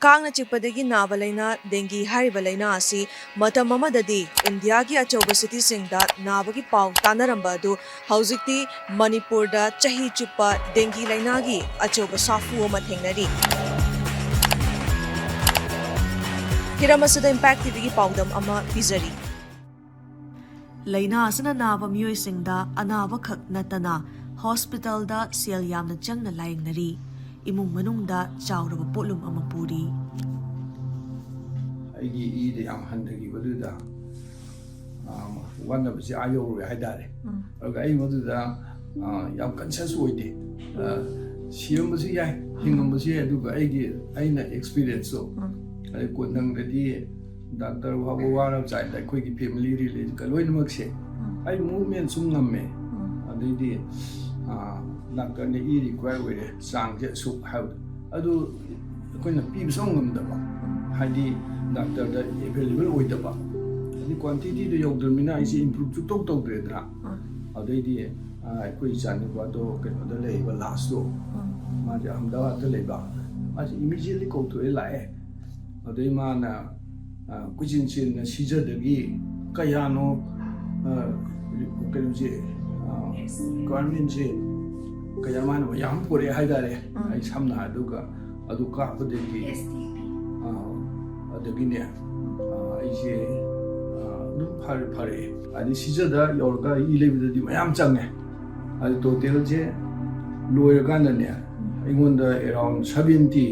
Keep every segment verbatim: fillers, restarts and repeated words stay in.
ꯀꯥꯡꯅ ꯆꯤꯛꯄꯗꯒꯤ ꯅꯥꯕ ꯂꯥꯏꯅꯥ ꯗꯦꯡꯒꯤ ꯍꯥꯏꯔꯤꯕ ꯂꯥꯏꯅꯥ ꯑꯁꯤ ꯃꯇꯝ ꯑꯃꯗꯗꯤ ꯏꯟꯗꯤꯌꯥꯒꯤ ꯑꯆꯧꯕ ꯁꯤꯇꯤꯁꯤꯡꯗ ꯅꯥꯕꯒꯤ ꯄꯥꯎ ꯇꯥꯅꯔꯝꯕ ꯑꯗꯨ ꯍꯧꯖꯤꯛꯇꯤ ꯃꯅꯤꯄꯨꯔꯗ ꯆꯍꯤ ꯆꯨꯞꯄ ꯗꯦꯡꯒꯤ ꯂꯥꯏꯅꯥꯒꯤ ꯑꯆꯧꯕ ꯁꯥꯐꯨ ꯑꯃ ꯊꯦꯡꯅꯔꯤ꯫ ꯍꯤꯔꯝ ꯑꯁꯤꯗ ꯏꯝꯄꯦꯛ ꯇꯤꯚꯤꯒꯤ ꯄꯥꯎꯗꯝ ꯑꯃ ꯄꯤꯖꯔꯤ꯫ ꯂꯥꯏꯅꯥ ꯑꯁꯤꯅ ꯅꯥꯕ ꯃꯤꯑꯣꯏꯁꯤꯡꯗ ꯑꯅꯥꯕꯈꯛ ꯅꯠꯇꯅ ꯍꯣꯁꯄꯤꯇꯥꯜꯗ ꯁꯦꯜ ꯌꯥꯝꯅ ꯆꯪꯅ ꯂꯥꯌꯦꯡꯅꯔꯤ꯫ ꯏꯃꯨꯡ ꯃꯅꯨꯡꯗ ꯆꯥꯎꯔꯕ ꯄꯣꯠꯂꯨꯝ ꯑꯃ ꯄꯨꯔꯤ꯫ ꯑꯩꯒꯤ ꯏꯗ ꯌꯥꯝ ꯍꯟꯊꯈꯤꯕꯗꯨꯗ, ꯑꯥ, ꯋꯥꯅꯕꯁꯦ ꯑꯥ ꯌꯧꯔꯨꯔꯦ ꯍꯥꯏꯇꯥꯔꯦ꯫ ꯎꯝ꯫ ꯑꯗꯨꯒ ꯑꯩ ꯃꯗꯨꯗ, ꯑꯥ, ꯌꯥꯝ ꯀꯟꯁꯤꯌꯁ ꯑꯣꯏꯗꯦ꯫ ꯑꯥ, ꯁꯤꯔꯝꯕꯁꯨ ꯌꯥꯏ, ꯍꯤꯡꯉꯝꯕꯁꯨ ꯌꯥꯏ, ꯑꯗꯨꯒ ꯑꯩꯒꯤ, ꯑꯩꯅ ꯑꯦꯛꯁꯄꯤꯔꯤꯌꯦꯟꯁꯇꯣ, ꯎꯝ꯫ ꯑꯩ ꯀꯣꯟꯅꯪꯗꯗꯤ ꯗꯥꯛꯇꯔ ꯐꯥꯎꯕ ꯋꯥꯔꯕ ꯖꯥꯠꯅꯤꯗ, ꯑꯩꯈꯣꯏꯒꯤ ꯐꯦꯃꯤꯂꯤ ꯔꯤꯂꯦꯁꯟ ꯂꯣꯏꯅꯃꯛꯁꯦ꯫ ꯎꯝ꯫ ꯑꯩ ꯃꯨꯚꯃꯦꯟ ꯁꯨꯝ ꯉꯝꯃꯦ꯫ ꯎꯝ꯫ ꯑꯗꯩꯗꯤ, ꯑꯥ, ꯗꯥꯛꯇꯔꯅ ꯏ ꯔꯤꯀ꯭ꯋꯥꯌꯔ ꯑꯣꯏꯔꯦ, ꯆꯥꯡꯁꯦ ꯑꯁꯨꯛ ꯍꯥꯏꯕꯗꯣ꯫ ꯑꯗꯨ ꯑꯩꯈꯣꯏꯅ ꯄꯤꯕꯁꯨ ꯉꯝꯗꯕ, ꯍꯥꯏꯗꯤ ꯗꯥꯛꯇꯔꯗ ꯑꯦꯚꯦꯂꯦꯕꯜ ꯑꯣꯏꯗꯕ, ꯍꯥꯏꯗꯤ ꯀ꯭ꯋꯥꯟꯇꯤꯇꯤꯗꯣ ꯌꯧꯗ꯭ꯔꯕꯅꯤꯅ ꯑꯩꯁꯦ ꯏꯝꯄ꯭ꯔꯨꯞꯁꯨ ꯇꯧ ꯇꯧꯗ꯭ꯔꯦꯗꯅ꯫ ꯎꯝ꯫ ꯑꯗꯩꯗꯤ, ꯑꯥ, ꯑꯩꯈꯣꯏ ꯏꯆꯥꯅꯨꯄꯥꯗꯣ ꯀꯩꯅꯣꯗ ꯂꯩꯕ, ꯂꯥꯁꯇꯣ, ꯎꯝ꯫ ꯃꯥꯁꯦ ꯑꯍꯃꯗꯥꯕꯥꯗꯇ ꯂꯩꯕ, ꯃꯥꯁꯦ ꯏꯃꯤꯗꯤꯌꯦꯠꯂꯤ ꯀꯧꯊꯣꯛꯑꯦ ꯂꯥꯛꯑꯦ꯫ ꯑꯗꯩ ꯃꯥꯅ, ꯑꯥ, ꯀꯣꯏꯆꯦꯟ ꯆꯦꯟꯅ ꯁꯤꯖꯗꯒꯤ ꯀꯌꯥꯅꯣ, ꯑꯥ, ꯀꯩꯅꯣꯁꯦ, ꯑꯥ, ꯔꯤꯀ꯭ꯋꯥꯌꯔꯃꯦꯟꯁꯦ ꯀꯌꯥ ꯃꯥꯅ ꯃꯌꯥꯝ ꯄꯨꯔꯛꯑꯦ ꯍꯥꯏꯇꯥꯔꯦ꯫ ꯎꯝ꯫ ꯑꯩ ꯁꯝꯅ ꯍꯥꯏꯔꯒ ꯑꯗꯨ ꯀꯥꯞꯄꯗꯒꯤ, ꯑꯥ, ꯑꯗꯒꯤꯅꯦ, ꯑꯥ, ꯑꯩꯁꯦ, ꯑꯥ, ꯑꯗꯨꯝ ꯐꯔꯦ, ꯐꯔꯛꯑꯦ꯫ ꯑꯗꯩ ꯁꯤꯖꯗ ꯌꯧꯔꯒ ꯏ ꯂꯩꯕꯗꯗꯤ ꯃꯌꯥꯝ ꯆꯪꯉꯦ꯫ ꯑꯗꯨ ꯇꯣꯇꯦꯜꯁꯦ ꯂꯣꯏꯔꯀꯥꯟꯗꯅꯦ, ꯑꯩꯉꯣꯟꯗ around seventy,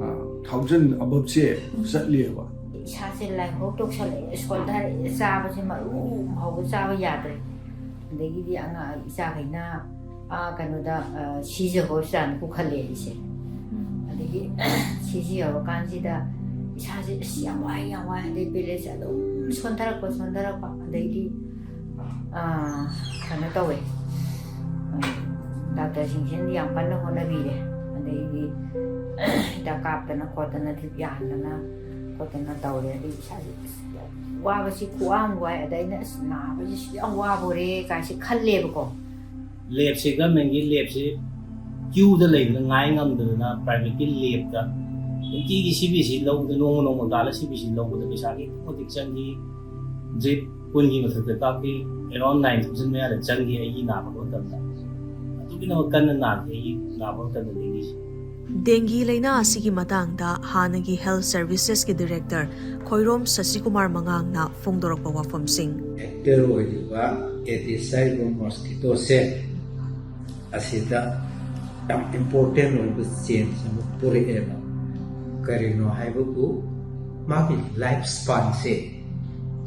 ꯑꯥ, thousand above ꯁꯦ ꯆꯠꯂꯦꯕ꯫ ꯏꯁꯥꯁꯦ ꯂꯥꯏꯍꯧ ꯇꯧꯁꯜꯂꯛꯑꯦ, ꯁꯣꯟꯊꯔꯛꯑꯦ, ꯆꯥꯕꯁꯦ ꯃꯔꯨ ꯑꯃ ꯐꯥꯎꯕ ꯆꯥꯕ ꯌꯥꯗ꯭ꯔꯦ꯫ ꯑꯗꯒꯤꯗꯤ ꯑꯉꯥꯡ ꯏꯆꯥꯈꯩꯅ, ꯑꯥ, ꯀꯩꯅꯣꯗ, ꯑꯥ, ꯁꯤꯖ ꯍꯣꯁꯄꯤꯇꯥꯜꯗ ꯄꯨꯈꯠꯂꯦ ꯑꯩꯁꯦ꯫ ꯑꯗꯒꯤ ꯁꯤꯖ ꯌꯧꯔꯀꯥꯟꯁꯤꯗ ꯏꯁꯥꯁꯦ ꯑꯁ ꯌꯥꯝ ꯋꯥꯏ, ꯌꯥꯝ ꯋꯥꯏ꯫ ꯑꯗꯩ ꯕꯦꯂꯦꯟꯁꯁꯦ ꯑꯗꯨꯝ ꯁꯣꯟꯊꯔꯛꯄ, ꯁꯣꯟꯊꯔꯛꯄ꯫ ꯑꯗꯩꯗꯤ, ꯑꯥ, ꯀꯩꯅꯣ ꯇꯧꯋꯦ, ꯑꯥ, ꯗꯥꯛꯇꯔꯁꯤꯡꯁꯤꯅ ꯌꯥꯝ ꯀꯟꯅ ꯍꯣꯠꯅꯕꯤꯔꯦ꯫ ꯑꯗꯩꯗꯤ ꯍꯤꯗꯥꯛ ꯀꯥꯞꯇꯅ ꯈꯣꯠꯇꯅ, ꯗ꯭ꯔꯤꯞ ꯌꯥꯟꯗꯅ ꯈꯣꯠꯇꯅ ꯇꯧꯔꯦ꯫ ꯑꯗꯩ ꯏꯁꯥꯁꯦ ꯑꯁ ꯋꯥꯕꯁꯤ ꯈꯨꯋꯥ ꯑꯃ ꯋꯥꯏ꯫ ꯑꯗ ꯑꯩꯅ ꯑꯁ ꯅꯥꯕꯁꯤ ꯁꯨꯛ ꯌꯥꯝ ꯋꯥꯕꯣꯔꯦ ꯀꯥꯏꯁꯦ ꯈꯜꯂꯦꯕꯀꯣ꯫ ꯂꯦꯞꯁꯦ, ꯒꯚꯔꯟꯃꯦꯟꯒꯤ ꯂꯦꯞꯁꯦ ꯀ꯭ꯌꯨꯗ ꯂꯩꯕꯗ ꯉꯥꯏ ꯉꯝꯗꯗꯅ ꯄ꯭ꯔꯥꯏꯚꯦꯠꯀꯤ ꯂꯦꯞꯇ ꯅꯨꯡꯇꯤꯒꯤ ꯁꯤ ꯕꯤ ꯁꯤ ꯂꯧꯕꯗ, ꯅꯣꯡꯃ ꯅꯣꯡꯃ ꯀꯥꯜꯂ ꯁꯤ ꯕꯤ ꯁꯤ ꯂꯧꯕꯗ ꯄꯩꯁꯥꯒꯤ ꯑꯗꯨꯛꯀꯤ ꯃꯇꯤꯛ ꯆꯪꯈꯤ꯫ ꯗ꯭ꯔꯤꯞ ꯀꯨꯟꯒꯤ ꯃꯊꯛꯇ ꯀꯥꯞꯈꯤ꯫ Around nine thousand ꯃꯌꯥꯗ ꯆꯪꯈꯤ ꯑꯩꯒꯤ ꯅꯥꯕ ꯃꯇꯝꯗ꯫ ꯑꯗꯨꯛꯀꯤ ꯃꯇꯤꯛ ꯀꯟꯅ ꯅꯥꯈꯤ ꯑꯩꯒꯤ ꯅꯥꯕ ꯃꯇꯝꯗ ꯗꯦꯡꯒꯤꯁꯦ꯫ ꯗꯦꯡꯒꯤ ꯂꯩꯅꯥ ꯑꯁꯤꯒꯤ ꯃꯇꯥꯡꯗ ꯍꯥꯟꯅꯒꯤ Health Servicesꯀꯤ Director ꯈꯣꯏꯔꯣꯝ ꯁꯁꯤꯀꯨꯃꯥꯔ ꯃꯉꯥꯡꯅ ꯐꯣꯡꯗꯣꯔꯛꯄ ꯋꯥꯐꯝꯁꯤꯡ꯫ ꯑꯦꯛꯇꯔ ꯑꯣꯏꯔꯤꯕ ꯑꯦꯗꯤꯁ ꯍꯥꯏꯔꯤꯕ ꯃꯣꯁꯀꯤꯇꯣꯁꯦ ꯑꯁꯤꯗ ꯌꯥꯝ ꯏꯝꯄꯣꯔꯇꯦꯟ ꯑꯣꯏꯕ ꯆꯦꯟꯖ ꯑꯃ ꯄꯨꯔꯛꯑꯦꯕ꯫ ꯀꯔꯤꯅꯣ ꯍꯥꯏꯕꯕꯨ ꯃꯥꯒꯤ ꯂꯥꯏꯐ ꯁ꯭ꯄꯥꯟꯁꯦ,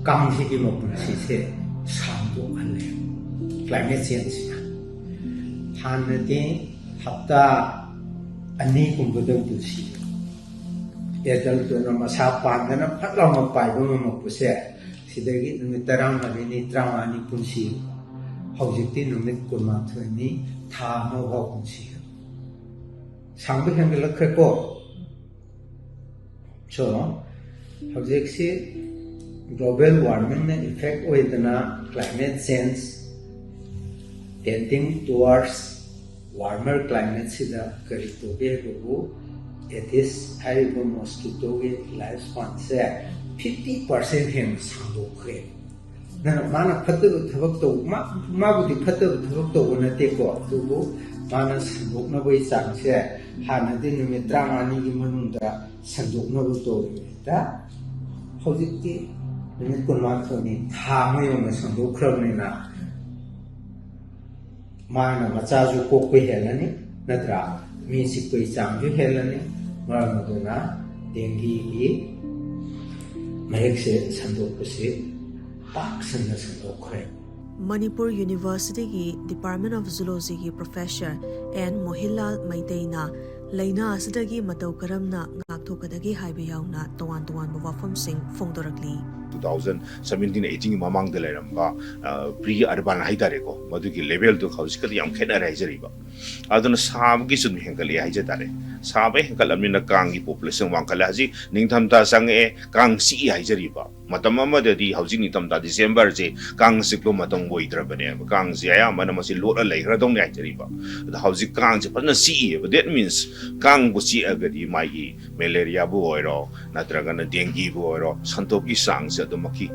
ꯀꯥꯡꯁꯤꯒꯤ ꯃꯄꯨꯟꯁꯤꯁꯦ ꯁꯥꯡꯗꯣꯛꯍꯜꯂꯦ ꯀ꯭ꯂꯥꯏꯃꯦꯠ ꯆꯦꯟꯖꯁꯤꯅ꯫ ꯍꯥꯟꯅꯗꯤ ꯍꯞꯇꯥ ꯑꯅꯤꯒꯨꯝꯕꯗ ꯄꯨꯟꯁꯤ ꯑꯦꯗꯜꯠ ꯑꯣꯏꯅ ꯃꯁꯥ ꯄꯥꯟꯗꯅ ꯐꯠ ꯂꯥꯎꯅ ꯄꯥꯏꯕ ꯉꯝꯃꯛꯄꯁꯦ ꯁꯤꯗꯒꯤ ꯅꯨꯃꯤꯠ ꯇꯔꯥꯃꯔꯤꯅꯤ, ꯇꯔꯥꯃꯉꯥꯅꯤ ꯄꯨꯟꯁꯤ꯫ ꯍꯧꯖꯤꯛꯇꯤ ꯅꯨꯃꯤꯠ ꯀꯨꯟꯃꯥꯊꯣꯏꯅꯤ, ꯊꯥ ꯑꯃ ꯐꯥꯎ ꯄꯨꯟꯁꯤ꯫ ꯁꯥꯡꯕ ꯍꯦꯟꯒꯠꯂꯛꯈ꯭ꯔꯦꯀꯣ꯫ So ꯍꯧꯖꯤꯛꯁꯤ global warmingꯅ effect ꯑꯣꯏꯗꯅ climate change, tending towards warmer climateꯁꯤꯗ ꯀꯔꯤ ꯇꯧꯒꯦ ꯍꯥꯏꯕꯕꯨ, ꯑꯦꯗꯤꯁ ꯍꯥꯏꯔꯤꯕ ꯃꯣꯁꯀꯤꯇꯣꯒꯤ ꯂꯥꯏꯐ ꯁ꯭ꯄꯥꯟꯁꯦ fifty percent ꯍꯦꯟꯅ ꯁꯥꯡꯗꯣꯛꯈ꯭ꯔꯦ꯫ ꯑꯗꯨꯅ ꯃꯥꯅ ꯐꯠꯇꯕ ꯊꯕꯛ ꯇꯧꯕ, ꯃꯥ-, ꯃꯥꯕꯨꯗꯤ ꯐꯠꯇꯕ ꯊꯕꯛ ꯇꯧꯕ ꯅꯠꯇꯦꯀꯣ, ꯑꯗꯨꯕꯨ ꯃꯥꯅ ꯁꯟꯗꯣꯛꯅꯕꯒꯤ ꯆꯥꯡꯁꯦ ꯍꯥꯟꯅꯗꯤ ꯅꯨꯃꯤꯠ ꯇꯔꯥꯃꯉꯥꯅꯤꯒꯤ ꯃꯅꯨꯡꯗ ꯁꯟꯗꯣꯛꯅꯕ ꯇꯧꯔꯤꯉꯩꯗ ꯍꯧꯖꯤꯛꯇꯤ ꯅꯨꯃꯤꯠ ꯀꯨꯟꯃꯥꯊꯣꯏꯅꯤ, ꯊꯥ ꯑꯃ ꯌꯧꯅ ꯁꯟꯗꯣꯛꯈ꯭ꯔꯕꯅꯤꯅ ꯃꯥꯅ ꯃꯆꯥꯁꯨ ꯀꯣꯛꯄ ꯍꯦꯜꯂꯅꯤ, ꯅꯠꯇ꯭ꯔꯥ? ꯃꯤ ꯆꯤꯛꯄꯒꯤ ꯆꯥꯡꯁꯨ ꯍꯦꯜꯂꯅꯤ꯫ ꯃꯔꯝ ꯑꯗꯨꯅ ꯗꯦꯡꯒꯤꯒꯤ ꯃꯍꯤꯛꯁꯦ ꯁꯟꯗꯣꯛꯄꯁꯤ ꯄꯥꯛ ꯁꯟꯅ ꯁꯟꯗꯣꯛꯈ꯭ꯔꯦ꯫ ꯃꯅꯤꯄꯨꯔ ꯌꯨꯅꯤꯚꯔꯁꯤꯇꯤꯒꯤ Department of Zoologyꯒꯤ Professor ꯑꯦꯟ ꯃꯣꯍꯤꯟꯂꯥꯜ ꯃꯩꯇꯩꯅ ꯂꯩꯅꯥ ꯑꯁꯤꯗꯒꯤ ꯃꯇꯧ ꯀꯔꯝꯅ ꯉꯥꯛꯊꯣꯛꯀꯗꯒꯦ ꯍꯥꯏꯕ ꯌꯥꯎꯅ ꯇꯣꯉꯥꯟ ꯇꯣꯉꯥꯟꯕ ꯋꯥꯐꯝꯁꯤꯡ ꯐꯣꯡꯗꯣꯔꯛꯂꯤ꯫ Two thousand seventeen eighteen ꯃꯃꯥꯡꯗ ꯂꯩꯔꯝꯕ pre urban ꯍꯥꯏꯇꯥꯔꯦꯀꯣ, ꯃꯗꯨꯒꯤ ꯂꯦꯚꯦꯜꯗꯨ ꯍꯧꯖꯤꯛꯀꯗꯤ ꯌꯥꯝ ꯈꯦꯠꯅꯔꯦ ꯍꯥꯏꯖꯔꯤꯕ꯫ ꯑꯗꯨꯅ ꯁꯥꯕꯒꯤ ꯁꯨꯝ ꯍꯦꯟꯒꯠꯂꯛꯑꯦ ꯍꯥꯏꯖ ꯇꯥꯔꯦ꯫ ꯁꯥꯕ ꯍꯦꯟꯒꯠꯂꯕꯅꯤꯅ ꯀꯥꯡꯒꯤ ꯄꯣꯄꯨꯂꯦꯁꯟ ꯋꯥꯡꯈꯠꯂꯦ꯫ ꯍꯧꯖꯤꯛ ꯅꯤꯡꯊꯝꯊꯥ ꯆꯪꯉꯛꯑꯦ, ꯀꯥꯡ ꯆꯤꯛꯏ ꯍꯥꯏꯖꯔꯤꯕ꯫ ꯃꯇꯝ ꯑꯃꯗꯗꯤ ꯍꯧꯖꯤꯛ ꯅꯤꯡꯊꯝꯊꯥ ꯗꯤꯁꯦꯝꯕꯔꯁꯦ ꯀꯥꯡ ꯆꯤꯛꯄ ꯃꯇꯝ ꯑꯣꯏꯗ꯭ꯔꯕꯅꯦꯕ꯫ ꯀꯥꯡꯁꯦ ꯑꯌꯥꯝꯕꯅ ꯃꯁꯤ ꯂꯣꯠꯂ ꯂꯩꯈ꯭ꯔꯗꯧꯅꯦ ꯍꯥꯏꯖꯔꯤꯕ꯫ ꯑꯗꯣ ꯍꯧꯖꯤꯛ ꯀꯥꯡꯁꯦ ꯐꯖꯅ ꯆꯤꯛꯏꯕ꯫ That means ꯀꯥꯡꯕꯨ ꯆꯤꯛꯑꯒꯗꯤ ꯃꯥꯒꯤ ꯃꯦꯂꯦꯔꯤꯌꯥꯕꯨ ꯑꯣꯏꯔꯣ, ꯅꯠꯇ꯭ꯔꯒꯅ ꯗꯦꯡꯒꯤꯕꯨ ꯑꯣꯏꯔꯣ, ꯁꯟꯗꯣꯛꯀꯤ ꯆꯥꯡꯁꯦ ꯑꯗꯨꯃꯛꯀꯤ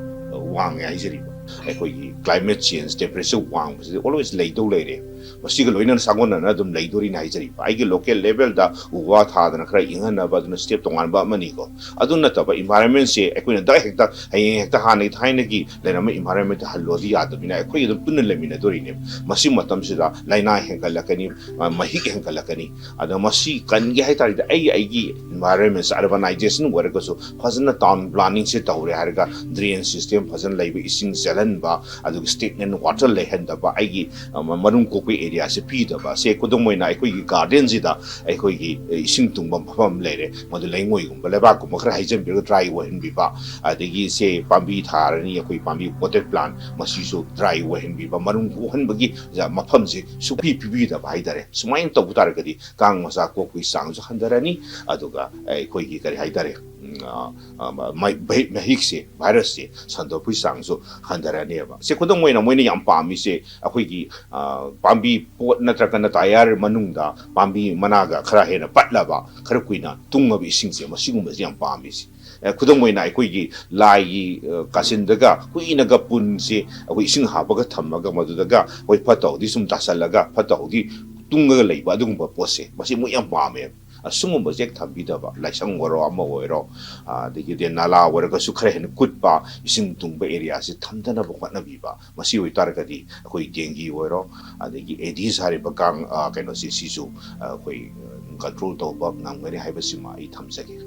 ꯋꯥꯡꯉꯦ ꯍꯥꯏꯖꯔꯤꯕ꯫ ꯑꯩꯈꯣꯏꯒꯤ climate change, temperature ꯋꯥꯡꯕꯁꯤꯗꯤ always ꯂꯩꯗꯧ ꯂꯩꯔꯦ꯫ ꯃꯁꯤꯒ ꯂꯣꯏꯅꯅ ꯁꯥꯒꯣꯟꯅꯅ ꯑꯗꯨꯝ ꯂꯩꯗꯣꯔꯤꯅꯤ ꯍꯥꯏꯖꯔꯤꯕ꯫ ꯑꯩꯒꯤ local levelꯗ ꯎ ꯋꯥ ꯊꯥꯗꯅ ꯈꯔ ꯏꯪꯍꯟꯅꯕ, ꯑꯗꯨꯅ step ꯇꯣꯉꯥꯟꯕ ꯑꯃꯅꯤꯀꯣ꯫ ꯑꯗꯨ ꯅꯠꯇꯕ environmentꯁꯦ ꯑꯩꯈꯣꯏꯅ ꯗꯥꯏꯔꯦꯛ ꯍꯦꯛꯇ, ꯍꯌꯦꯡ ꯍꯦꯛꯇ ꯍꯥꯟꯅꯒꯤ ꯊꯥꯏꯅꯒꯤ ꯂꯩꯔꯝꯕ environment ꯍꯜꯂꯣꯗꯤ ꯌꯥꯗꯕꯅꯤꯅ, ꯑꯩꯈꯣꯏ ꯑꯗꯨꯝ ꯄꯨꯟꯅ ꯂꯩꯃꯤꯟꯅꯗꯣꯔꯤꯅꯦ꯫ ꯃꯁꯤ ꯃꯇꯝꯁꯤꯗ ꯂꯥꯏꯅꯥ ꯍꯦꯟꯒꯠꯂꯛꯀꯅꯤ, ꯑ, ꯃꯍꯤꯛ ꯍꯦꯟꯒꯠꯂꯛꯀꯅꯤ꯫ ꯑꯗꯣ ꯃꯁꯤ ꯀꯟꯒꯦ ꯍꯥꯏ ꯇꯥꯔꯗꯤ ꯑꯩ ꯑꯩꯒꯤ environment, urbanization ꯑꯣꯏꯔꯒꯁꯨ ꯐꯖꯅ town planningꯁꯦ ꯇꯧꯔꯦ ꯍꯥꯏꯔꯒ drain system ꯐꯖꯅ ꯂꯩꯕ, ꯏꯁꯤꯡ ꯆꯦꯜꯍꯟꯕ, ꯑꯗꯨꯒ stagnant water ꯂꯩꯍꯟꯗꯕ, ꯑꯩꯒꯤ, ꯑ, ꯃ-, ꯃꯔꯨꯝ ꯀꯣꯛꯄꯒꯤ areaꯁꯦ ꯄꯤꯗꯕ꯫ ꯁꯦ ꯈꯨꯗꯝ ꯑꯣꯏꯅ ꯑꯩꯈꯣꯏꯒꯤ gardenꯁꯤꯗ ꯑꯩꯈꯣꯏꯒꯤ, ꯑ, ꯏꯁꯤꯡ ꯇꯨꯡꯕ ꯃꯐꯝ ꯑꯃ ꯂꯩꯔꯦ, ꯃꯗꯨ ꯂꯩꯉꯣꯏꯒꯨꯝꯕ, ꯂꯩꯕꯥꯛꯀꯨꯝꯕ ꯈꯔ ꯍꯩꯖꯤꯟꯕꯤꯔꯒ dry ꯑꯣꯏꯍꯟꯕꯤꯕ, ꯑꯗꯒꯤ ꯁꯦ ꯄꯥꯝꯕꯤ ꯊꯥꯔꯅꯤ, ꯑꯩꯈꯣꯏ ꯄꯥꯝꯕꯤ potted plant, ꯃꯁꯤꯁꯨ dry ꯑꯣꯏꯍꯟꯕꯤꯕ, ꯃꯔꯨꯝ ꯀꯣꯛꯍꯟꯕꯒꯤ ꯖ-, ꯃꯐꯝꯁꯦ ꯁꯨꯛꯄꯤ ꯄꯤꯕꯤꯗꯕ ꯍꯥꯏꯇꯥꯔꯦ꯫ ꯁꯨꯃꯥꯏꯅ ꯇꯧꯕ ꯇꯥꯔꯒꯗꯤ ꯀꯥꯡ ꯃꯆꯥ ꯀꯣꯛꯄꯒꯤ ꯆꯥꯡꯁꯨ ꯍꯟꯊꯔꯅꯤ, ꯑꯗꯨꯒ ꯑꯩꯈꯣꯏꯒꯤ ꯀꯔꯤ ꯍꯥꯏꯇꯥꯔꯦ, ꯎꯝ, ꯑ, ꯑ, ꯃ-, ꯃꯍꯤꯛ-, ꯃꯍꯤꯛꯁꯦ, virusꯁꯦ ꯁꯟꯗꯣꯛꯄꯒꯤ ꯆꯥꯡꯁꯨ ꯍꯟꯊꯔꯅꯦꯕ꯫ ꯁꯦ ꯈꯨꯗꯝ ꯑꯣꯏꯅ ꯃꯣꯏꯅ ꯌꯥꯝ ꯄꯥꯝꯃꯤꯁꯦ ꯑꯩꯈꯣꯏꯒꯤ, ꯑ, ꯄꯥꯝꯕꯤ ꯄꯣꯠ ꯅꯠꯇ꯭ꯔꯒꯅ tyre ꯃꯅꯨꯡꯗ ꯄꯥꯝꯕꯤ ꯃꯅꯥꯒ ꯈꯔ ꯍꯦꯟꯅ ꯄꯠꯂꯕ, ꯈꯔ ꯀꯨꯏꯅ ꯇꯨꯡꯉꯕ ꯏꯁꯤꯡꯁꯦ, ꯃꯁꯤꯒꯨꯝꯕꯁꯦ ꯌꯥꯝ ꯄꯥꯝꯃꯤꯁꯦ꯫ ꯑꯦ, ꯈꯨꯗꯝ ꯑꯣꯏꯅ ꯑꯩꯈꯣꯏꯒꯤ ꯂꯥꯏꯒꯤ, ꯑ, ꯀꯥꯆꯤꯟꯗꯒ ꯀꯨꯏꯅꯒ ꯄꯨꯟꯁꯦ ꯑꯩꯈꯣꯏ ꯏꯁꯤꯡ ꯍꯥꯞꯄꯒ ꯊꯝꯃꯒ ꯃꯗꯨꯗꯒ ꯑꯩꯈꯣꯏ ꯐꯠꯇ ꯍꯥꯎꯗꯤ ꯁꯨꯝ ꯇꯥꯁꯜꯂꯒ ꯐꯠꯇ ꯍꯥꯎꯗꯤ ꯇꯨꯡꯉꯒ ꯂꯩꯕ ꯑꯗꯨꯒꯨꯝꯕ ꯄꯣꯠꯁꯦ, ꯃꯁꯤ ꯃꯣꯏ ꯌꯥꯝ ꯄꯥꯝꯃꯦ꯫ ꯑꯁꯨꯝꯕꯁꯦ ꯍꯦꯛ ꯊꯝꯕꯤꯗꯕ, ꯂꯥꯏꯁꯪ ꯑꯣꯏꯔꯣ, ꯑꯃ ꯑꯣꯏꯔꯣ, ꯑꯗꯒꯤꯗꯤ ꯅꯥꯂꯥ ꯑꯣꯏꯔꯒꯁꯨ ꯈꯔ ꯍꯦꯟꯅ ꯀꯨꯠꯄ, ꯏꯁꯤꯡ ꯇꯨꯡꯕ areaꯁꯦ ꯊꯝꯗꯅꯕ ꯍꯣꯠꯅꯕꯤꯕ, ꯃꯁꯤ ꯑꯣꯏꯇꯥꯔꯒꯗꯤ ꯑꯩꯈꯣꯏ dengue ꯑꯣꯏꯔꯣ, ꯑꯗꯒꯤ Aedes ꯍꯥꯏꯔꯤꯕ ꯀꯥꯡ, ꯑ, ꯀꯩꯅꯣꯁꯤ, ꯁꯤꯁꯨ, ꯑ, ꯑꯩꯈꯣꯏ, ꯑ, control ꯇꯧꯕ ꯉꯝꯒꯅꯤ ꯍꯥꯏꯕꯁꯤꯃ ꯑꯩ ꯊꯝꯖꯒꯦ꯫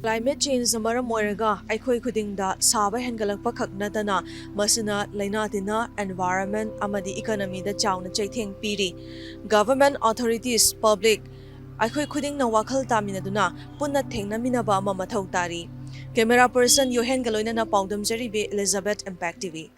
Climate changeꯅ ꯃꯔꯝ ꯑꯣꯏꯔꯒ ꯑꯩꯈꯣꯏ ꯈꯨꯗꯤꯡꯗ ꯁꯥꯕ ꯍꯦꯟꯒꯠꯂꯛꯄ ꯈꯛ ꯅꯠꯇꯅ, ꯃꯁꯤꯅ ꯂꯩꯅꯥ ꯇꯤꯟꯅ, environment ꯑꯃꯗꯤ economyꯗ ꯆꯥꯎꯅ ꯆꯩꯊꯦꯡ ꯄꯤꯔꯤ꯫ Government, authorities, public, ꯑꯩꯈꯣꯏ ꯈꯨꯗꯤꯡꯅ ꯋꯥꯈꯜ ꯇꯥꯃꯤꯟꯅꯗꯨꯅ ꯄꯨꯟꯅ ꯊꯦꯡꯅꯃꯤꯟꯅꯕ ꯑꯃ ꯃꯊꯧ ꯇꯥꯔꯤ꯫ Camera person ꯌꯣꯍꯦꯟꯒ ꯂꯣꯏꯅꯅ ꯄꯥꯎꯗꯝꯖꯔꯤꯕꯤ Elizabeth, Impact TV꯫